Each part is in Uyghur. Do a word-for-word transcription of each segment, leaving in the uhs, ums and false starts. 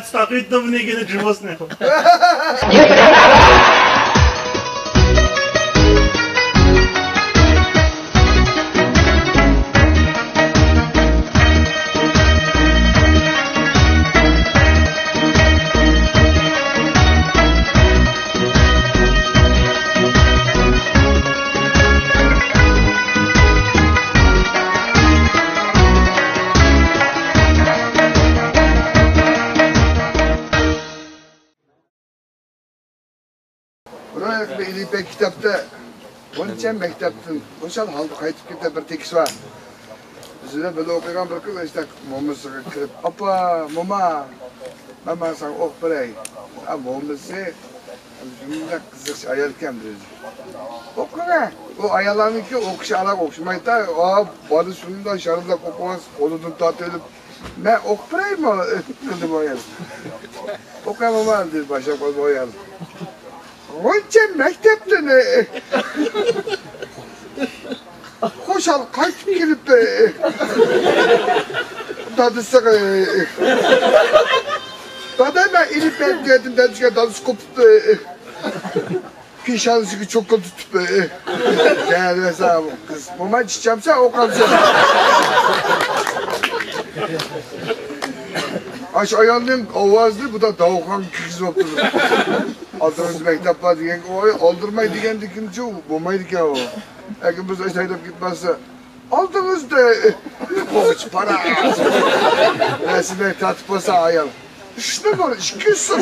Стакует добрый гене дживосный. بىر ئاياق بىر ئېلىپەي كىتابتا، بۇنچە مەكتەپتىن خۇشال ھالدا قايتىپ كېتىپ بىر تېكىست بار. بىز بىلەن بىللە ئوقۇيدىغان بىر قىز ئاشۇنداق مومىسىغا كىرىپ، «ئاپا، موما، مەن ماڭا ساڭا ئوقۇپ بېرەي.» ئا، مومىسى شۇنداق قىزىق ئايال ئىكەن، دېدى. «ئوقۇڭە.» ئۇ ئاياللارنىڭكى ئوقۇشى ئالاغا ئوخشىمايدۇ. ئا، بالا شۇنداق شارىلداپ ئوقۇۋالسا، قولىدىن تارتىۋېلىپ، «مەن ئوقۇپ بېرەيمۇ؟» دېدى بۇ ئايال. «ئوقۇڭە، موما» دېدى باشلاپ قالدى ئايال. غۇنچە مەكتەپتىن خۇشال قايتىپ كېلىپ، دادىسىغا، «دادا، مەن ئېلىپەي دېدىم» دېدىكەن، دادىسى قوپۇپ، پېشانىسىغا چوكۇل تۇتۇپ، دەۋەرسە، قىز، «موما، چىچامسەن، ئوقامسەن؟» ئاشۇ ئايالنىڭ ئاۋازىنى بۇدا داۋخان كىرگۈزۈپ ئولتۇردى. «ئالدىڭىزدا مەكتەپ بار» دېگەنگە، ئۇ ئالدىرىماي دېگەندىكىنچە بولمايدىكەن ئۇ. ئەگەر بىز ئاشۇ ھەيدەپ كەتمەسسە، «ئالدىڭىزدا» بولغۇچە پارا. رەسىمنى تارتىپ قويسا ئايال، «ئۈچ نومۇر، ئىككى يۈز سوم.»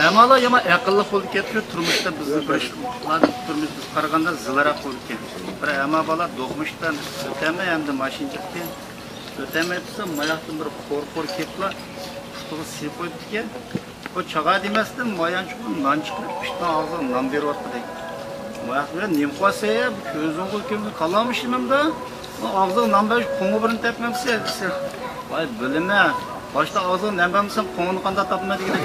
ئەمما يامان ئەقىللىق بولدى كەتتى، تۇرمۇشتا بىز بىر ئىشلارنى تۇرمۇش بىز قارىغاندا زىلىراق بولدى كەتتى. بىر ئەما بالا دوقمۇشتىن ئۆتەلمەي ئەمدى ماشىنا چىقتى. ئۆتەلمەي تۇرسا، ماياقتىن بىر خور-خور كېپلا، پۇتىغا سېلىپ قويۇپتىكەن. بۇ چاغا دېمەستىن، مايانچۇقىدىن نان چىقىرىپ، پىتنىڭ ئاغزىغا نان بېرىۋاتقۇدەك. ماياق بىلەن نېمە قىلسا، بۇ كۆزۈڭغۇ كۆمگە قالامىشىمەمدا؟ ئاغزىغا نان بەرگۈچە قوڭى بىرنى تېپىمەمسەن دېسە، ۋاي، بىلىمەن. باشتا ئاغزىغا نان بەرمىسەم، قوڭىنى قانداق تاپىمەن دېگۈدەك.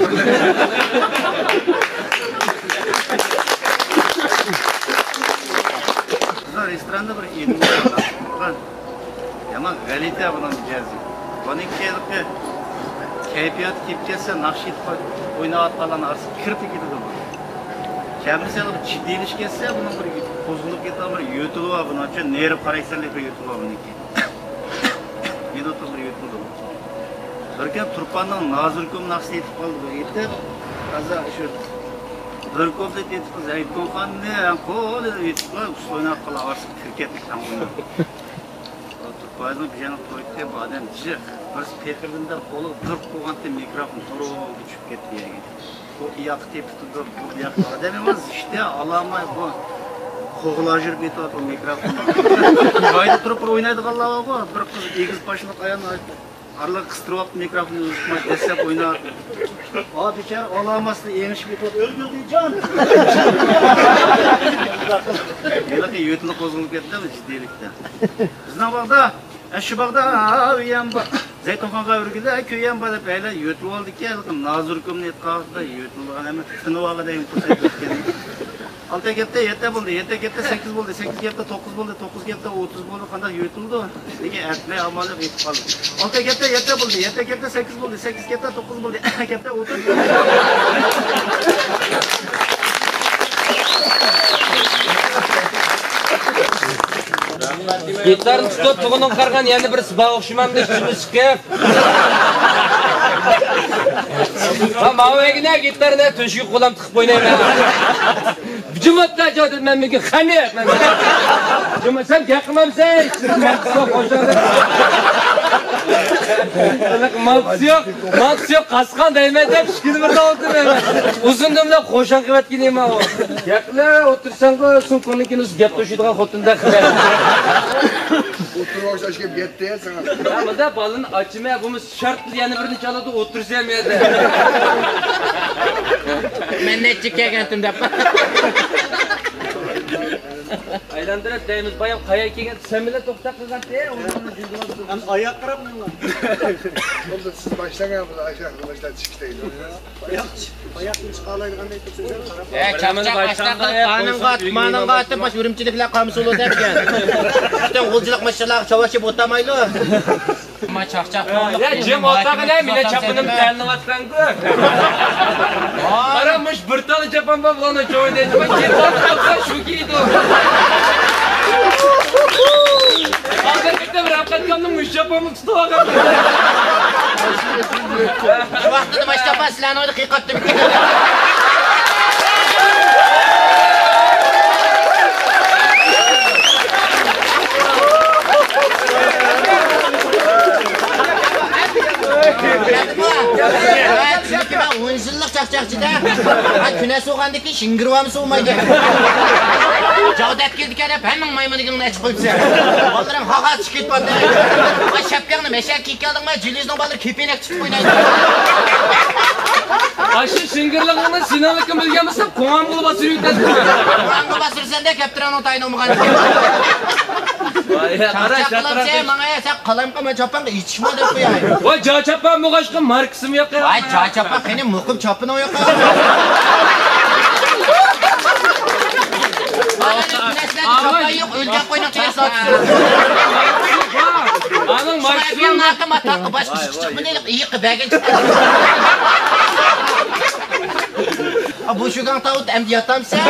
بىزنىڭ رېستوراندا بىر ئېنىمىز بار. يامان غەلىتە بۇنىڭ مىجەزى. بۇنىڭكى ھېلىقى كەيپىياتى كېلىپ كەتسە، ناخشا ئېيتىپ ئويناۋاتقانلارنىڭ ئارىسىغا كىرىپ كېتىدۇ بۇ. كەلمىسە، ھېلىقى جىددىيلىشىپ كەتسە، بۇنىڭ بىر قوزغىلىپ كېتىدىغان بىر يۆتىلى بار بۇنىڭ. نېرىپ قارايسەن، بىر يۆتىلى بار بۇنىڭكى. مىنۇتلۇق بىر يۆتىلى بۇ. بىر كۈنى تۇرپاننىڭ نازۇركۇم ناخشىسىنى ئېيتىپ قالدى بۇ. ئېيتىپ، تازا شۇ بىر كوپلېت ئېيتىپ، زەيتۇنخاننى قولىدا ئېيتىپ، ئۇسسۇل ئويناپ قالغان ئارىسىغا كىرىپ كەتتى تەڭ. تۇرپايزنىڭ بىژەنلىك تويدىكى بۇ ئادەم جىق. بىرسى پېقىردىم دەپ قولىغا بىر قوغانتى مىكروفون تۇرۇپ چۈشۈپ كەتتى يەرگە. بۇ ئۇياققا تېپىپ تۇرىدۇ، بۇ بۇياققا. ئادەم ئەمەس، ئىشتە ئالاماي بۇ قوغلاپ يۈرۈپ يېتىۋاتىدۇ مىكروفون. جايدا تۇرۇپ بىر ئوينايدىغانلار بارغۇ، بىر قىز ئېگىز باشلىق ئايالنى ئارىلىققا قىستۇرۇۋاپتۇ مىكروفوننى، ئۇزىتماي دەسسەپ ئويناپ. ئا، بىچارە ئالاماسىدىن ئېڭىشىپ يېتىۋاتىدۇ. «ئۆلگۈلدى جان!» ھېلىقى يۆتىلى قوزغىلىپ كەتتى جىددىيلىكتە. بىزنىڭ باغدا، ئە، شۇ باغدا ئۆيەم بار، زەيتۇنخانغا ئۆرگىلەر كۆيەم بار دەپ ھەيلە يۆتىلىۋالدىكەن. ھېلىقى نازۇركۇمنى ئېيتقان ۋاقىتتا يۆتىلىۋالغان ئەمەس، تىنىۋالغۇدەك پۇرسەت بەرگەن. ئالتە كەتتى، يەتتە بولدى، يەتتە كەتتى، سەككىز بولدى، سەككىز كەتتى، توققۇز بولدى، توققۇز كەتتى، ئوتتۇز بولدى، قانداق يۆتىلىدۇ؟ لېكىن ئەتمەي ئامال يوق، يېتىپ قالدى. ئالتە كەتتى، يەتتە بولدى، يەتتە كەتتى، سەككىز بولدى، سەككىز كەتتى، توققۇز بولدى، كەتتى، ئوتتۇز بولدى. گىتارنى تۇتۇپ، بۇغىنىڭ قارىغان يەنە بىرسى بار ئوخشىمامدۇ، ئىچىمىز چىقىپ. ھا، ماۋۇ ئەگىنە گىتارنى تۆشۈككە قولام تىقىپ ئوينايمەن. جۇمۇتتا جادىل مەن مىگە خەمىيەت مەن. جۇمۇت سەن گەپ قىلمامسەن؟ مانتىسى يوق، قوشاڭ. مانتىسى يوق، مانتىسى يوق، قاسقان دەيمەن دەپ ئىككىنى بىردە ئولتۇرمەن. ئۇزۇندىن بىلەن قوشاڭ قىلىۋەتكىنى ماۋۇ. گەپلە ئولتۇرساڭغۇ، سوڭ كۆڭلۈڭ كېلىدۇ، گەپ توشۇيدىغان خوتۇندەك. ئولتۇرۇپ ئوخشاش گەپ يەتتى يا ساڭا. ھە، مۇنداق بالىنى ئاچىمەن، بۇمۇ شەرت يەنە بىرنى چالىدۇ، ئولتۇرسام يەردە. مەن نەچچە كەلگەنتىم دەپ. ئايلاندۇرۇپ دەيمىز، بايام قايا كەلگەن، سەن بىلەن توختاپ قالغانتى. ئەمدى ئاياق قاراپ مېڭىڭلار. بولدى، سىز باشلاڭ، بۇلار ئاشۇ ياققا باشلاپ چىقىشتى. ئاياق، ئاياقتىن چىقالايدىغاندەك تۇرسىڭىز قاراپ. ھە، چاقچاق ئاشتاق قىلىپ، قانىڭغا ئاتىپ، مانىڭغا ئاتىپ، باش ئۈرۈمچىلىكلەر قامسۇلۇ دەپكەن. ئۈستۈن غۇلجىلىق ماشىنىلارغا چاۋاشىپ ئولتۇرمايلۇ. ما چاقچاق. يا، جىم ئولتۇرغىنە، مېنىڭ چاپىنىمنى تەلىنىۋاتقانغۇ. قارا، مۇش بىر تال چاپان بار، بۇلارنى چويدى. ما كېتىپ قالسا شۇ كىيىدۇ. ھازىر كېتىپ رەقەتكەمنىڭ مۇش چاپاننى تۇتۇۋالغان. شۇ ۋاقىتتا مۇش چاپان سىلەرنى ئويدا قىيقاتتىم. چۈنكى مەن ئون يىللىق چاقچاقچىدا. ھە، كۈنە سوغاندىكى شىڭگىرۋام سوغمايدۇ. جاۋ دەپ كېلىدىكەن دەپ ھەممىڭ مايمۇنىگىڭنى ئېچىپ قويۇپسەن. بالىلىرىم ھاغا چىقىپ كەتتى. ئاي، شەپكەڭنى مەشەل كىيىپ كەلدىڭما؟ جىلىزنىڭ بالىلىرى كېپىنەك تىكىپ ئوينايدۇ. ئاشۇ شىڭگىرلىقىڭنى سېنىڭلىكىنى بىلگەن بولسام، قوڭامغىلا باستۇرۇپ يۈرۈتەتتىم. قوڭامغا باستۇرسەن دە، كەپتىرىڭنىڭ تايىنى ئومىغان. قاراش، قاراش، ماڭا، سەن قالايمىقان، مەن چاپانغا يېتىشمە دەپ قوياي. ۋاي، جا چاپان بولغاچقا ماركىسىمۇ يوق. ۋاي، جا چاپان، قېنى مۇقىم چاپىنىڭ يوق. ئاۋاي. يوق، ئۆلگەن قوينىڭ تېرىسىنى ئاتىسىز. ئانىڭ ماركىسى. شۇڭا ئەپيان ناقىم ئاتاققا باشقا چىقمىدى، ئېيىققا بەگەن چىقتى. بوشىگاڭ تاۋۇت، ئەمدى ياتامسەن؟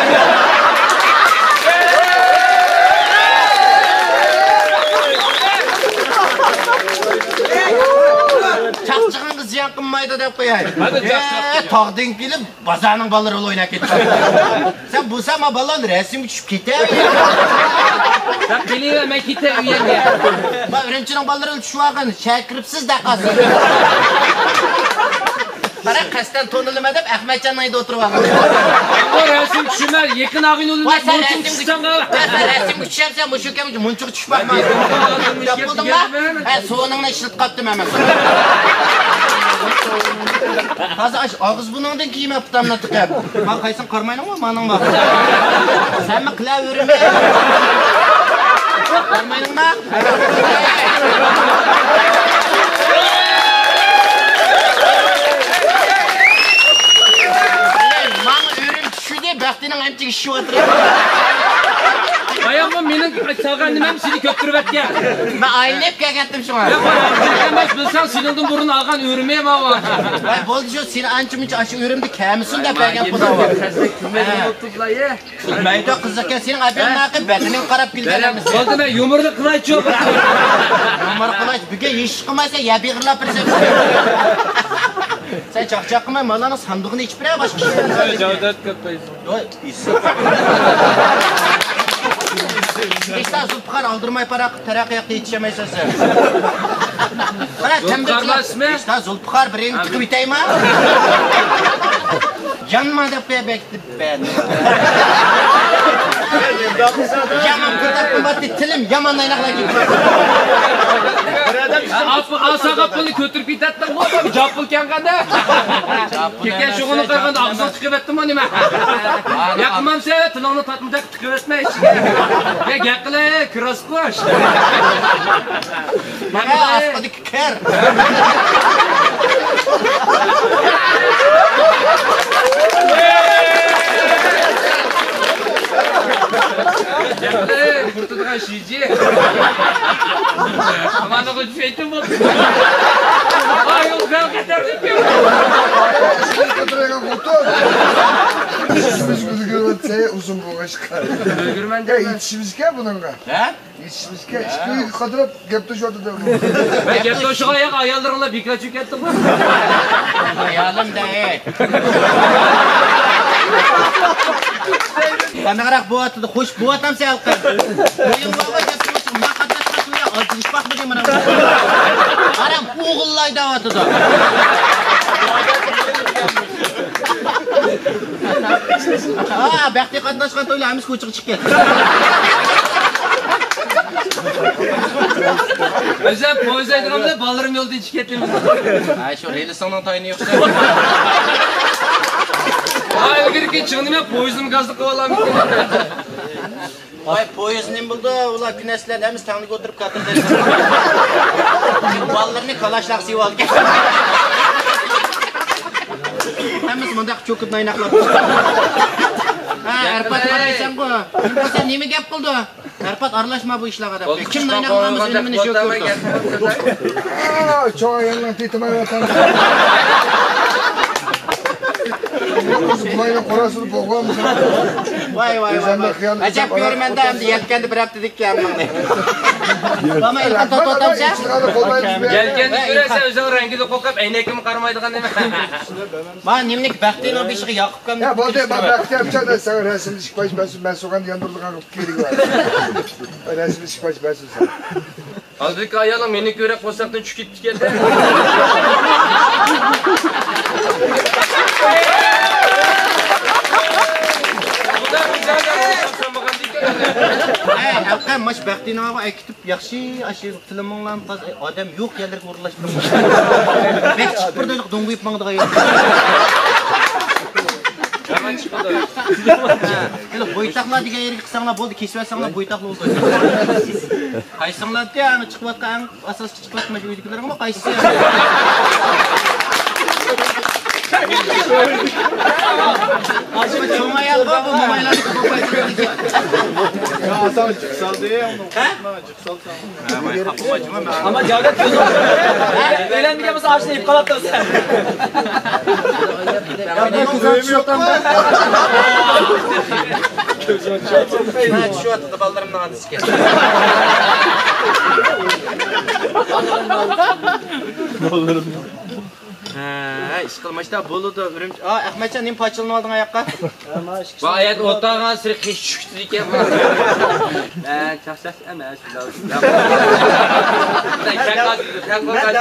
چاقچىقىڭغا زىيان قىلمايدۇ دەپ قوياي. ھەدە، چاقچاق. ئە، تاغدىن كېلىپ بازارنىڭ بالىلىرى بىلەن ئويناپ كېتىپتۇ. سەن بولسا ما بالىلارنى رەسىمگە چۈشۈپ كېتەۋەر. سەن قېلىۋەر، مەن كېتەي ئۇ يەرگە. ما ئۈرۈمچىنىڭ بالىلىرى چۈشۈۋالغان، شەھەرگە كىرىپسىز دەپ قالسۇن. قارا، قەستەن تونۇلىمەن دەپ ئەخمەتجاننىڭ ئۆيىدە ئولتۇرۇۋالغان. ئۇ رەسىم چۈشىمە، يېقىن ئاغىنە ئۇلىنى ۋاي، سەن مۇنچىغا رەسىمگە چۈشسەڭ قالا. ۋاي، سەن رەسىمگە چۈشەمسەن، مۇشۇ كەم مۇنچىغا چۈشۈپ باقما. دەپ بولدۇڭما؟ ھە، سونىڭنى ئىشلىتىپ قاپتىمەن مەن. ھازىر ئاش ئاغزى بۇنىڭدىن كىيمە پۇتامنى تىقىپ. ما قايسىڭ قارىماينىڭمۇ؟ مانىڭ بار. سەنمۇ قىلەۋېرىمەن. قارىماينىڭما؟ ماڭا ئۆرۈم چۈشىدى، بەختىنىڭ ئەمچىكى شىشىۋاتىدۇ. باياقمۇ مېنىڭ سالغان نېمەم سېنى كۆپتۈرۈۋەتكەن. مەن ئايلىنىپ كەلگەنتىم شۇڭا. ياق، ئەمەس، بىلسەڭ سېنىڭدىن بۇرۇن ئالغان ئۆرۈمى ماۋۇ. ۋاي، بولدى شۇ، سېنى ئانچە-مۇنچە ئاشۇ ئۆرۈمدە كەمىسۇن دەپ بەرگەن خۇدا. مەيدە قىزىقكەن سېنىڭ ئەبىڭناقى بەدىنىڭ قاراپ كېلىگەن ئەمىسە. بولدى، مەن يۇمۇرنى قىلايچۇ. يۇمۇر قىلايچۇ. بۈگۈن ھېچ قىلمايسەن، يەر بېغىرلاپ بېرىسەن. سەن چاقچاق قىلماي، ماللارنىڭ ساندۇقىنى ئېچىپ بېرە، باشقا ئىش. ئىجازەت كۆپەيسۇن. ۋاي، ئىسسىق. ئىشتا زۇلپىقار ئالدىرىماي پاراق تەرەققىياتقا يېتىشەلمەيسەن سەن. قارا، تەمدە زۇلپىقار ئىشتا زۇلپىقار بىرىنى تىقىپ ئۆتەيما؟ يانما دەپ قويا بەك. يامان پۇرسەت بولماپتۇ، تىلىم يامان ئايناقلاپ كېتىپتۇ. ئاساغا پۇلنى كۆتۈرۈپ كېتەتتىڭغۇ، جاپپۇل كەڭگەندە. كېكە شۇغۇنى قىلغاندا ئاغزىڭ تىقىۋەتتىمۇ نېمە؟ ياقمامسەن، تىلىڭنى تاتمىدەك تىقىۋەتمە ئىچىگە. يا گەپ قىلە، كىراس قۇش. كىر. قۇرۇتىدىغان شىجى. ئامانلىققا چۈشەيتىم بولدى. ئاي، يول خەلق يېتەرلىك. ئىشىمىز ئۈلگۈرۈۋاتسا ئۇزۇن بولغاچقا. ئۈلگۈرمەن دەيمەن. يېتىشىمىزكەن بۇنىڭغا. ھە؟ يېتىشىمىزگە ئىككى ئۆيگە قادىلاپ گەپ توشۇۋاتىدۇ. مەن گەپ توشۇغان ياق، ئاياللىرىڭلار بىكار چۈشۈپ كەتتىڭغۇ. ئايالىم دەي. قانداقراق بوۋاتىدۇ، خوش بوۋاتامسەن ھېلىقى؟ ئۆيۈڭ بارغۇ، گەپ توشۇپ، ما قاتناشقان تويدا ئاجرىشىپ باقمىدىڭ مانا. ئارام ئوغۇللاي دەۋاتىدۇ. ھا، بەختىيە قاتناشقان تويلار ھەممىسى كوچىغا چىقىپ كەتتى. ئۆزۈم پويىز ھەيدىگەندە بالىلىرىم يولدا ئىچىپ كەتتى. ھاي، شۇ رېلىسىڭنىڭ تايىنى يوق. ھا، ئىلگىرىكى چىغىنى مەن پويىزنىمۇ گازلىق قىلىۋالامدىكىن. ۋاي، پويىز نېمە بولدى؟ ئۇلار كۈنەسلەر ھەممىسى تەڭلىك ئولتۇرۇپ كاتېردە. بالىلىرىنى كالاشلارغا سېلىۋالدى. ھەممىسى مۇنداق چۆكۈپ نايناقلاپ. ھە، ئەرپات قارايسەنغۇ. سەن نېمە گەپ قىلدى؟ زەرپات ئارىلاشما بۇ ئىشلارغا دەپ. كىم نايناق قىلغان بولسا ئىنىمنى شۇ كۆرىدۇ. ئا، چوڭ ئايالنىڭ تېتىماي ئاتام. قىز بۇلاينىڭ قوراسىدا بوغۇلامسىز؟ ۋاي، ۋاي، ۋاي، ۋاي. ئەجەب كۆرىمەندە ئەمدى يەتكەندە بىر ھەپتىدىكى ھەممىڭنى. ماما ئېلىققا توتۇتامسەن؟ يەتكەندە كۆرەسەن، ئۆزۈڭ رەڭگىگە قوقۇپ، ئەينەككىمۇ قارىمايدىغان نېمە. ما نېمىنىڭ بەختىنىڭ بېشىغا ياقۇپ كەلدى. يا، بولدى، ما بەختىيار ئىچەردە ساڭا رەسىمدە ئىككى باش بەرسۇن، مەن سوغان ياندۇرىدىغان قىلىپ كېلىڭ. رەسىمدە ئىككى باش بەرسۇن ساڭا. ھازىرقى ئايالىڭ مېنى كۆرۈپ قورساقتىن چۈشۈپ كېتىپتىكەن. ھە، ئەلقەم، ماش بەختىنىڭ ئەكىتىپ ياخشى، ئاشۇ فىلىمىڭلارنى قاز-، ئادەم يوق يەرلەرگە ئورۇنلاشتۇرۇپ. بەك چىقىپ بىر دۆلىق دوڭغىيىپ ماڭىدىغان يەر. ھېلى بويتاقلار دېگەن يەرگە قىلساڭلار بولدى، كېسىۋەتسەڭلار بويتاقلا بولدى. قايسىڭلار دە، ئانا چىقىۋاتقان ئەڭ ئاساسلىق چىقىۋاتقان مانا ئۆيدىكىلىرىڭمۇ قايسى؟ چوڭ ئايال بار، بۇ مومايلارنىڭ كوپايتىدىكى. ھە؟ ئەمما جاۋدەت كۆزۈڭ. ئۆيلەنمىگەن بولسا ئاشۇنى يەپ قالاپتۇ سەن. يا، بۇ كۆزۈڭ چۈشۈۋاتامدۇ؟ كۆزۈڭ چۈشۈۋاتىدۇ، بالىلىرىمنىڭ ئانىسى ئىكەن. بالىلىرىم. ھە، ئىشقىلىپ ماشتا بولىدۇ، ئۈرۈمچى. ئا، ئەخمەتجان، نېمە پاچىلىنىۋالدىڭ ئاياققا؟ بۇ ئايەت ئولتۇرغانسېرى قېشى چۈشۈپ كېتىدىكەن. مەن چاقچاق ئەمەس، شۇنداق.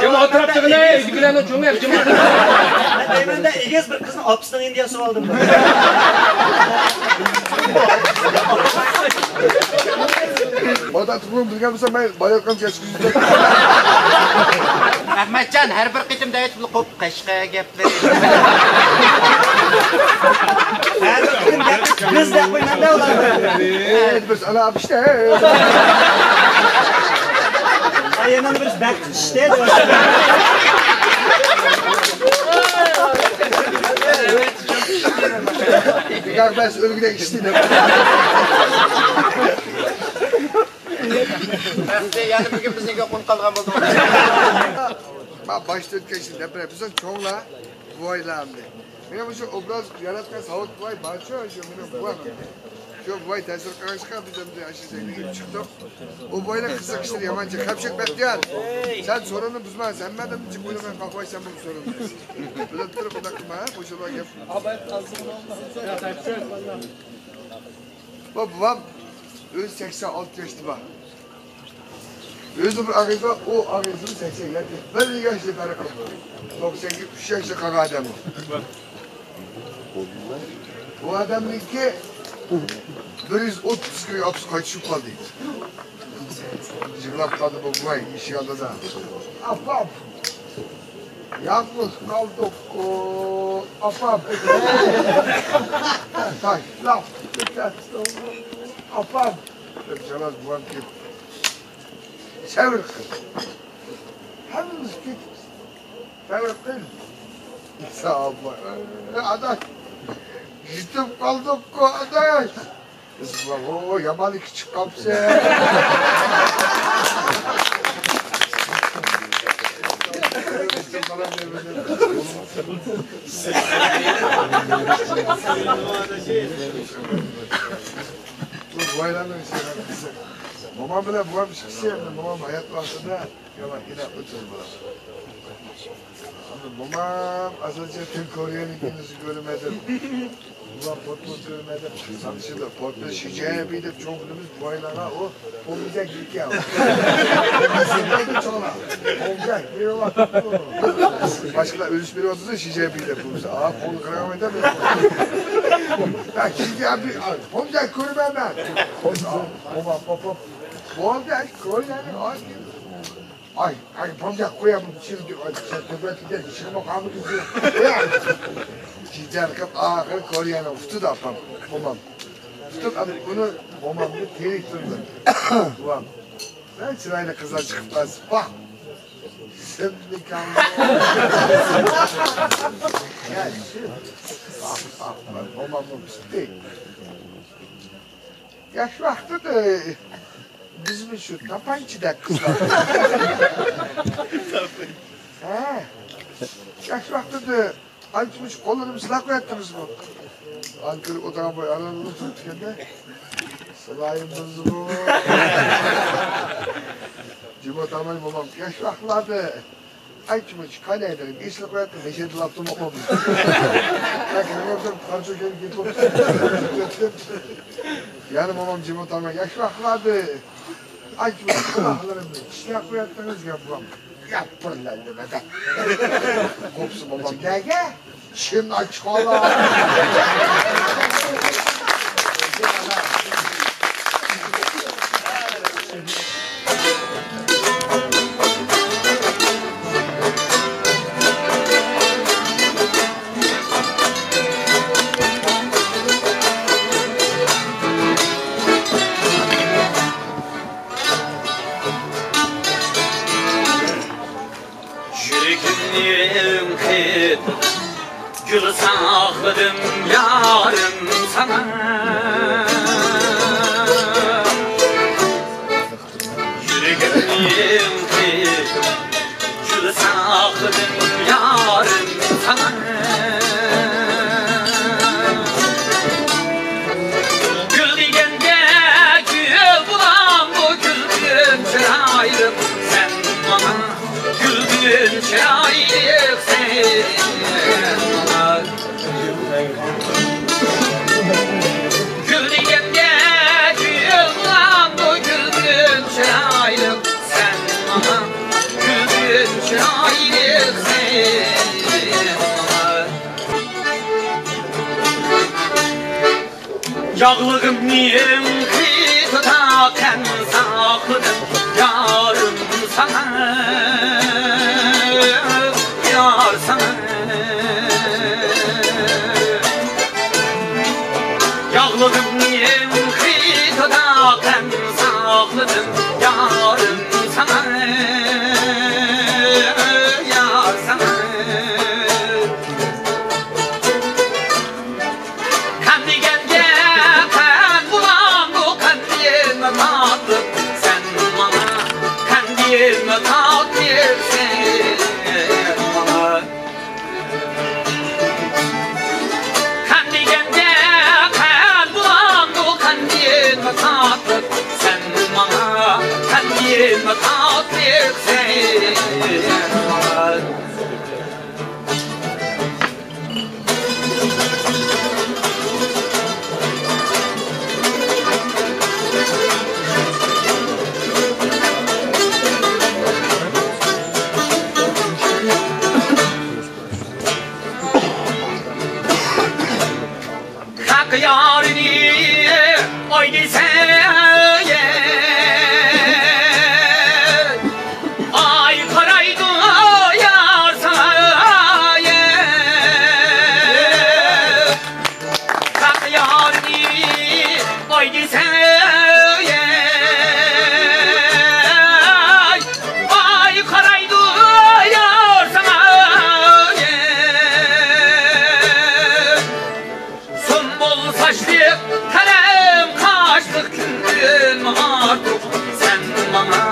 جىم ئولتۇرۇپ تۇرغىنە، ئۆيدىكىلەرنىڭ چوڭى جىم ئولتۇرۇپ. مەن دەيمەن-دە، ئېگىز بىر قىزنىڭ ئاپىسىنىڭ ئىنىدىن ياسىۋالدىم. باداتىقنى بىلگەن بولسام، مەن باياتقان كەچكۈزۈپ. ئەخمەتجان، ھەر بىر قېتىم دەۋېتىپلا قوپ قەشقەر گەپلىرى. ھەر بىر قېتىم گەپ بىز دەپ قويماڭدا ئۇلارنى. بىز ئانا ئاپىشتە. ئايەننىڭ بىرسى بەخت ئىشتە دەپ. بىكار بەس ئۆلگۈدەك ئىشتى دەپ. ئەمدى يەنە بۈگۈن بىزنىڭكى قونۇپ قالغان بولدى. ما باشتا ئۆتكەن ئىشنى دەپ بېرەي. بىزنىڭ چوڭلار، بوۋايلار ئەمدى. مېنىڭ مۇشۇ ئوبراز ياراتقان ساۋۇت بوۋاي بارچۇ، شۇ مېنىڭ بوۋام ئەمدى. شۇ بوۋاي تەسىر قىلغاچقا بىز ئەمدى ئاشۇ سەھنىگە چىقتۇق. ئۇ بوۋاينىڭ قىزىق ئىشلىرى يامان جىق. خەپچەك بەختىيار، سەن سورۇننى بۇزما، سەن مەندىن جىق ئوينىماي قاقىۋاي سەن بۇ سورۇننى. بىلىپ تۇرۇپ بۇنداق قىلما، ھە، بوشۇلغان گەپ. بۇ بوۋام ئۆزى سەكسەن ئالتە ياشتا بار. ئۆزى بىر ئاغىنىسى بار، ئۇ ئاغىنىسىمۇ سەكسەن يەتتە. بىر ياشلا پەرق قىلىدۇ. توقسەن ئۈچ ياشتا قالغان ئادەم ئۇ. بۇ ئادەمنىڭكى بىر يۈز ئوتتۇز كىلو ئاپىسى قايتىشىپ قالدى. يىغلاپ قالدى بۇ بوۋاي ئىشىك ئالدىدا. ئاپام! يالغۇز قالدۇققۇ، ئاپام. تاشلاپ كېتەتتىڭ، ئاپام. دەپ جاناز بوۋام كېلىپ، سەۋر قىل. ھەممىمىز كېتىپسىز. سەۋر قىل. ئاپام. ئاداش، يېتىپ قالدۇققۇ، ئاداش. بىز بۇلار، ھو، يامان كىچىك قاپسەن. بۇ بوۋايلارنىڭ ئىشى. مومام بىلەن بوۋام ئىككىسى، ئەمدى مومام ھايات ۋاقتىدا يامان ئىناق ئۆتكەن بولىدۇ. ئەمدى مومام ئاساسىي تىل كورېيەنىڭ كىنوسىنى كۆرمىدىم. بۇلار پورتموز كۆرمەيدۇ. سانىشىدۇ. پورتموز شىجەبى دەپ چوڭ بىلىمىز. بوۋايلارغا ئۇ پومزەك ئىكەن. پومزەك چوڭلار. پومزەك. باشقىلار ئۈلۈش بېرىۋاتىدۇ شىجەبى دەپ پومزەك. ئا، قولنى قىرغان ئايدا. ھە، شىجەبى، ئا، پومزەك كۆرمەيمەن. پومزەك كۆرمەيمەن. ئاي، ئاي، بۇنداق قويامەن، چىلدى، ئاي، تۆبەتكە چىقما قالمىدى. قويامەن. جىجەر قىلىپ ئاخىرى كورېيەنى ئۇتتى ئاپام، مومام. ئۇتۇپ، ئۇنى مومامنى تېرىكتۈردۈم. بوۋام، مەن چىرايلىق قىزلار چىقىپ قالسا، پاھ! سىمنىكاڭ. مومامنى تۇتتى. ياش ۋاقتىدا بىزمۇ شۇ تاپانچىدەك قىزلار. ھە. ياش ۋاقتىدا ئانچە-مۇنچە قوللىرىمنى سىلاپ قوياتتىڭىزغۇ. ئانكىرىپ ئولتۇرغان بوي ئاران ئولتۇرۇپتىكەندە. سىلايىم بىزغۇ. جىمو تاماي مومام ياش ۋاقىتلاردا ئانچە-مۇنچە كانايلىرىنى ئېسىلىپ قوياتتىم، مەشەدە لاپتىم ئوقۇم. يەنە مومام جىمو تاماي ياش ۋاقىتلاردا ئانچە-مۇنچە قۇلاقلىرىمنى چىشلەپ قوياتتىڭىز يا بوۋام. ياپپىرلاندىمىدى. قوپسا بولمام. نەگە؟ چىن ئاچقالا. يۈرىكىمنىڭ قېتىدا گۈل ساقلىدىم يارىم ساڭا. يۈرىكىمنىڭ قېتىدا گۈل ساقلىدىم يارىم ساڭا. گۈل دېگەنگە گۈل بولامدۇ، گۈلدىن چىرايلىق سەن ماڭا، گۈلدىن چىرايلىق سەن ماڭا. گۈل دېگەنگە گۈل بولامدۇ، گۈلدىن چىرايلىق سەن ماڭا، گۈلدىن چىرايلىق سەن ماڭا. ياغلىقىمنىڭ قېتىدا قەم ساقلىدىم يارىم ساڭا، يار ساڭا. ياغلىقىمنىڭ قېتىدا قەم ساقلىدىم يارىم ساڭا، يار ساڭا. قەم دېگەنگە قەم بولامدۇ، قەندىن تاتلىق سەن ماڭا، قەندىن تاتلىق سەن ماڭا. قەم دېگەنگە قەم بولامدۇ، قەندىن تاتلىق سەن ماڭا، قەندىن تاتلىق سەن ماڭا. خەق يارىنى ئاي دېسە، ئاي قارايدۇ يار سايە. خەق يارىنى ئاي دېسە، ئاي قارايدۇ يار سايە. سۇمبۇل ساچلىق، قەلەم قاشلىق كۈندىن ئارتۇق، سەن ماڭا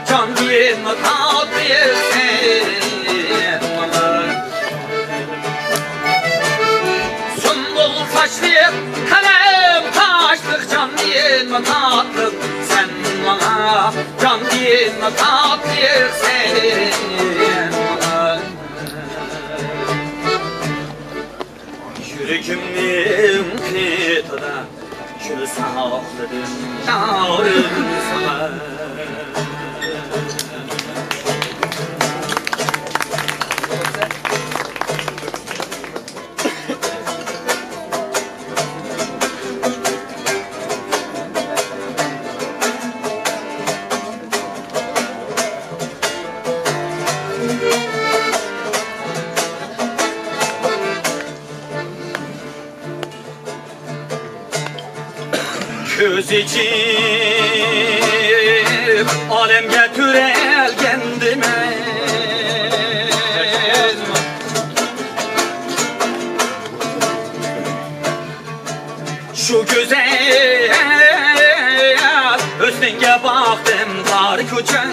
جاندىن تاتلىق سەن ماڭا. سۇمبۇل ساچلىق، قەلەم قاشلىق جاندىن تاتلىق، سەن ماڭا جاندىن تاتلىق سەن ماڭا. يۈرىكىمنىڭ قېتىدا گۈل ساقلىدىم يارىم ساڭا. كۆز ئېچىپ ئالەمگە تۆرەلگەندىمەن، شۇ گۈزەل ئۆز سەنگە باقتىم تار كوچا.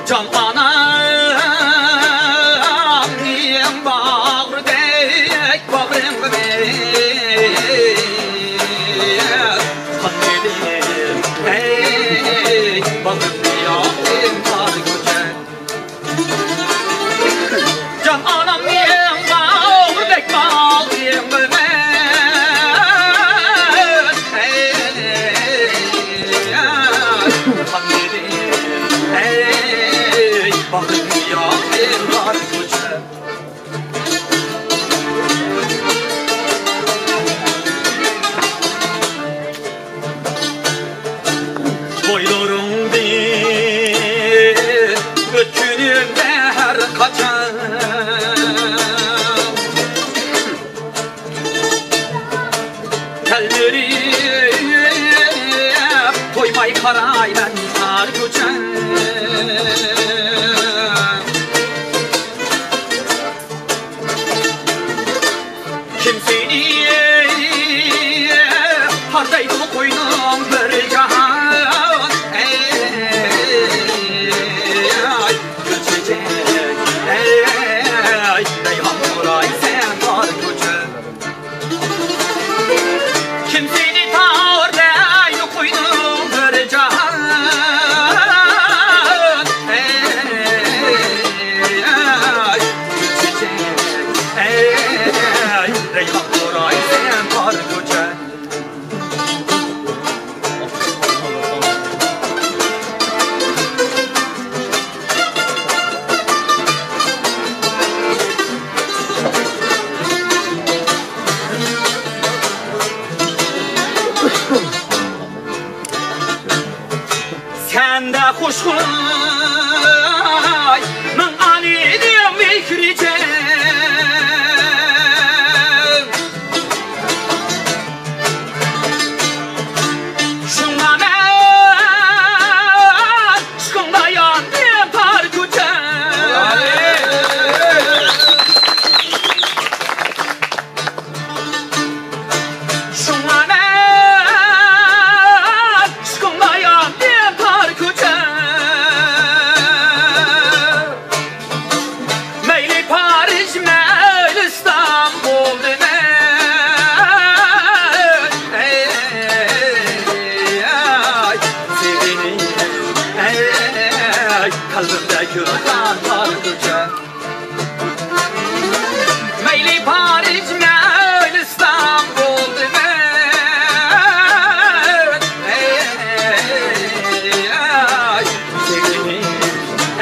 جان ئانامنىڭ باغرىدەك باغرىڭغا مەن قان بەردىم. ھەي، باغرىمنى ياقتىم تار كوچا. جان ئانامنىڭ باغرىدەك باغرىڭغا مەن. ھەي، قان بەردىم. ھەي، باغرىمنى ياقتىم تار كوچا. بويلىرىڭدىن ئۆتكىنىمدە ھەر قاچان تەلمۈرۈپ تويماي قارايمەن تار كوچا. كىم سېنى ھاردايدۇ قوينۇڭ بىر جاھان؟ ئەي، گۈل چېچەك، ئەي، رەيھان پۇرايسەن تار كوچا. كىم سېنى تار دەيدۇ قوينۇڭ بىر جاھان؟ ئەي، ئەي، رەيھان پۇرايسەن تار كوچا. سەندە خۇشخۇي مىڭ ئانىنىڭ مېھرىچە. شۇڭا مەن ئىشقىڭدا ياندىم تار كوچا. شۇڭا مەن ئىشقىڭدا ياندىم تار كوچا. مەيلى پارىژ، مەيلى ئىستانبۇل دېمە. ئەي، ئەي، سېغىنىپ، ئەي، قەلبىمدە گۈلخان تار كوچا. مەيلى پارىژ، مەيلى ئىستانبۇل دېمە. ئەي، ئەي، سېغىنىپ،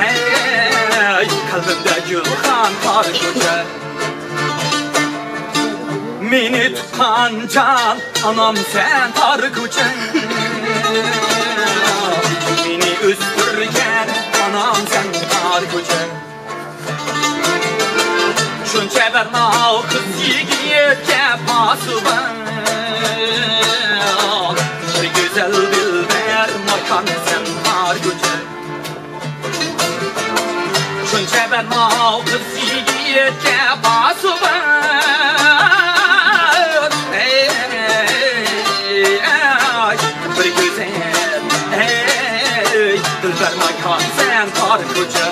ئەي، قەلبىمدە گۈلخان تار كوچا. مېنى تۇغقان جان ئانام سەن تار كوچا. مېنى ئۆستۈرگەن ئانام سەن تار كوچا. شۇنچە بەرماق قىز يىگىتكە پاسىبان، بىر گۈزەل دىلبەر ماكان سەن تار كوچا. شۇنچە بەرماق قىز يىگىتكە پاسىبان. ئەي، ئەي، بىر گۈزەل، ئەي، دىلبەر ماكان سەن تار كوچا.